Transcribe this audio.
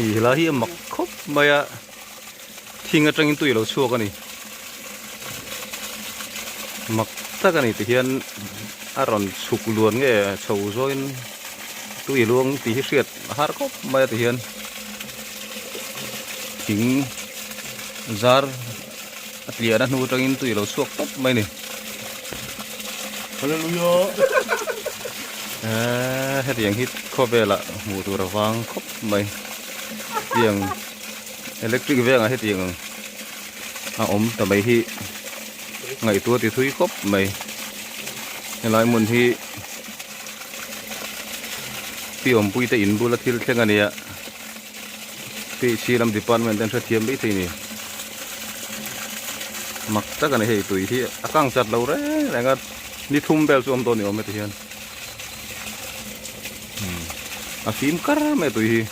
Hei helai hi a mak khawp mai a, thing atangin tui a lo chhuak a ni. Mak tak a ni ti hian a rawn chhuk luan nge chho zawin tui luang tih hi hriat a har khawp mai a ti hian thing zar a tliahna hnu atangin tui a lo chhuak tawp mai a ni. Hallelujah. Eee hetiang hi khawvelah hmuh tur a vang khawp mai tiang electric vengah hetiang ang a awm ta mai hi ngaihtuah ti thui khawp mai helai hmun hi pi awmpui te in bula thil thleng a nia phc lam department te an hrethiam mai thei a ni mak tak a ni hei tui hi a kang chat lo reng reng a ni thum vel chu a awm dawn ni awm heti hian a fim kar mai a tui hi.